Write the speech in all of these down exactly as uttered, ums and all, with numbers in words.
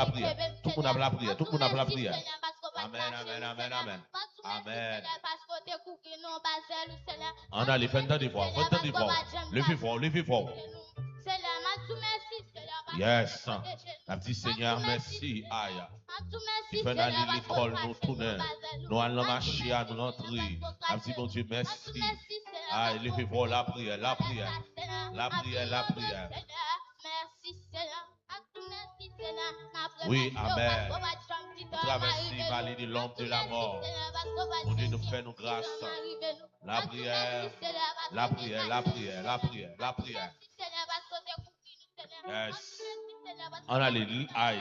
lapriyè. Tout moun ap lapriyè. Tout moun ap lapriyè. Amèn, amèn, amèn, amèn. Amèn. Ann ale, fè n tande vwa w, fè n tande vwa w. Leve vwa w, leve vwa w. Yes. N ap di Senyè mèsi, ay. Li fè n ale lekòl, nou tounen. Nou al nan mache a, nou rantre. N ap di Bondye mèsi. Ay, leve vwa w, lapriyè, lapriyè. Lapriyè, lapriyè. Wi, amèn. Travèse vale de l'ombre de la mort. Bondye nou fè nou gras. Lapriyè, lapriyè, lapriyè, lapriyè, lapriyè. Yes. Ann ale, li- ay.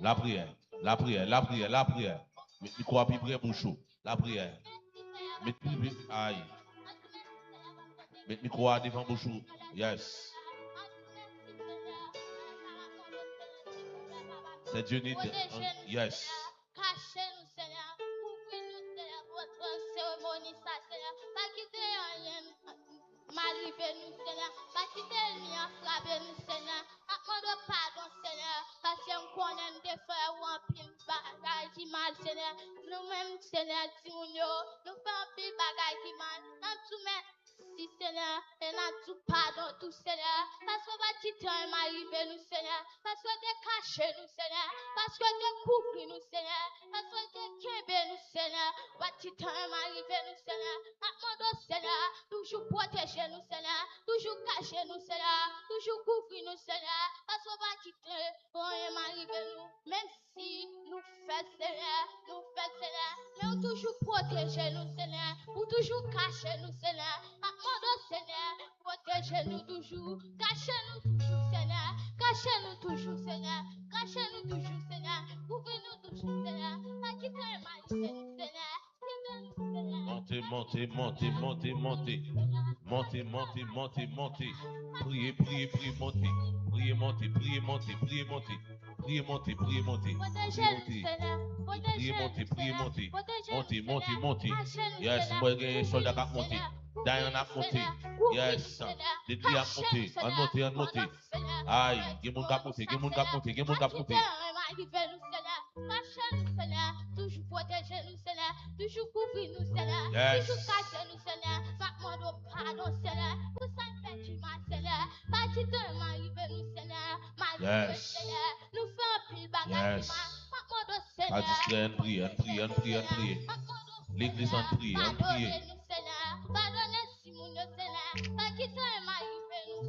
Lapriyè, lapriyè, lapriyè, lapriyè. Met mikwo a pi pre bouch ou. Lapriyè. Met pi pre, ay. Met mikwo a devan bouch ou. Yes. Sè Dionid, yes. Kache nou, Senyè. Kouvri nou, Senyè, pandan seremoni sa, Senyè. Pa kite anyen mal rive nou, Senyè. Pa kite ènmi an frape nou, Senyè. N ap mande w padon, Senyè, paske m konnen n te fè ou anpil bagay ki mal, Senyè. Nou menm, Senyè, timoun yo, nou fè anpil bagay ki mal. N ap di w mèsi, Senyè, e n ap di w padon tou, Senyè, paske w pa t kite anyen mal rive nou, Senyè, paske w te kache nou, Senyè, paske w te kouvri nou, Senyè, paske w te kenbe nou, Senyè, w pa t kite anyen mal rive nou, Senyè. N ap mande w, Senyè, toujou pwoteje nou, Senyè, toujou kache nou, Senyè, toujou kouvri nou, Senyè, paske w pa kite anyen mal rive nou, menm si nou fèb, Senyè, nou fèb, Senyè, men ou toujou pwoteje nou, Senyè, ou toujou kache nou, Senyè. N ap mande w, Senyè, pwoteje nou toujou, kache nou toujou, Senyè, kache nou toujou, Senyè, kache nou toujou, Senyè, kouvri nou toujou, Senyè, pa kite anyen mal rive nou, Senyè. Monte, monte, monte, monte, monte. Monte, monte, monte, monte. Priye, priye, priye, monte. Priye, monte, priye, monte, priye, monte. Priye, monte, priye, monte. Priye, monte. Priye, monte, priye, monte. Monte, monte, monte. Yes, mwen gen sòlda k ap monte. Dayan ap monte. Yes. Detri ap monte. Ann monte, ann monte. Ay, gen moun k ap monte, gen moun k ap monte, gen moun k ap monte. Kache nou, Senyè. Toujou pwoteje nou, Senyè. Toujou kouvri nou, Senyè. Yes. Toujou kache nou, Senyè. N ap mande w padon, Senyè, pou sa n fè ki mal, Senyè. Pa kite anyen mal rive nou, Senyè. Malgre, Senyè, nou fè anpil bagay ki mal. N ap mande w, Senyè. Pa distrè, ann priye, ann priye, ann priye, ann priye. N ap mande w Legliz, ann priye, ann priye. Padone nou, Senyè. Padone timoun yo, Senyè. Pa kite anyen mal rive nou,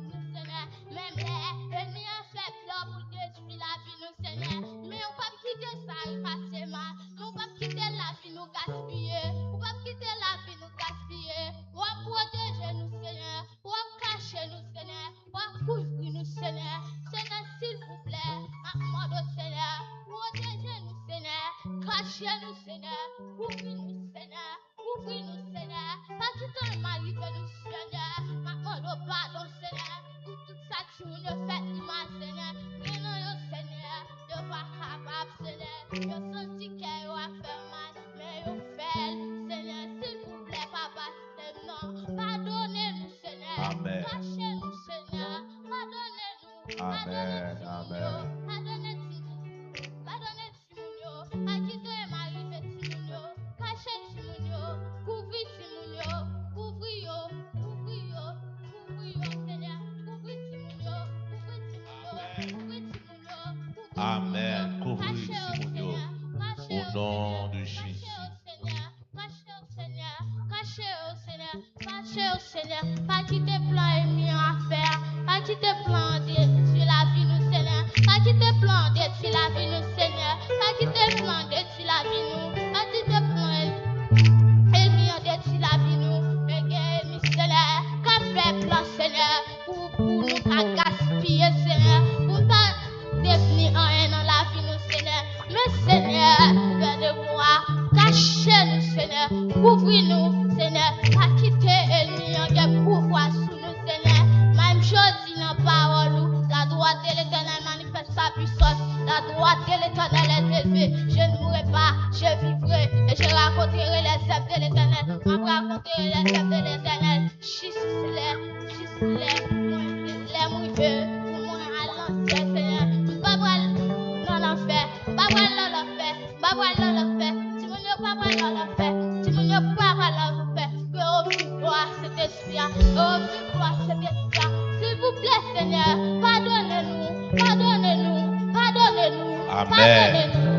nou, Senyè. Menm lè ènmi an fè plan pou l detwi lavi nou, Senyè. Men ou p ap kite sa efase, ma. Men ou p ap kite lavi nou gaspiye. Ou p ap kite lavi nou gaspiye. W ap pwoteje nou, Senyè. W ap kache nou, Senyè. W ap kouvri nou, Senyè. Senyè, silvouplè, m ap mande w, Senyè, pwoteje nou, Senyè. Kache nou, Senyè. Kouvri nou, Senyè. Kouvri nou, Senyè. Pa kite anyen mal rive nou, Senyè. M ap mande w padon, Senyè, pou tout sa timoun yo fè pi mal, Senyè. Mennen yo, Senyè. Yo pa kapab, Senyè. Yo santi kè yo ap fè mal, men yo fè l, Senyè. Silvouplè, papa, Senyè, non. Padone nou, Senyè. Amèn. Kache nou, Senyè. Padone nou. Padone timoun yo. Amèn. Padone timoun yo. Padone timoun yo. Pa kite mal rive timoun yo. Kache timoun yo. Kouvri timoun yo. Kouvri yo. Kouvri yo. Kouvri yo, Senyè. Kouvri timoun yo. Kouvri timoun yo. Kouvri timoun yo. Kouvri timoun yo. Amèn. Kouvri timoun yo. Kache yo, Senyè. Kache yo, Senyè. Kache yo, Senyè. Kache yo, Senyè. Kache yo, Senyè. Pa kite plan ènmi an ap fè a. Pa kite plan an detwi lavi nou, Senyè. Pa kite plan an detwi lavi nou, Senyè. Pa kite plan an detwi lavi nou. Pa kite plan ènmi an detwi lavi nou. Men gen ènmi, Senyè, k ap fè plan, Senyè, pou, pou nou pa gaspiye, Senyè. Pou nou pa devni anyen nan lavi nou, Senyè. Men, Senyè, fè devwa, kache nou, Senyè, kouvri nou, Senyè, pa kite ènmi an gen pouvwa sou nou, Senyè. Menm jodi nan pawòl ou, la droite de l'Éternel manifeste sa puissance, la droite de l'Éternel est élevée, je ne mourrai pas, je vivrai et je raconterai les œuvres de l'Éternel. M ap rakonte les œuvres de l'Éternel. Jis lè, jis lè mwen, lè m rive pou mwen al nan syèl, Senyè. M pa pral nan lanfè, m pa pral nan lanfè, m pa pral nan lanfè. Timoun yo pa pral nan lanfè, timoun yo pa pral nan lanfè. Ke yo viv glwa Sentespri a, ke yo viv glwa Sentespri a. Silvouplè, Senyè, padone nou, padone nou, padone nou, Amèn. Padone nou.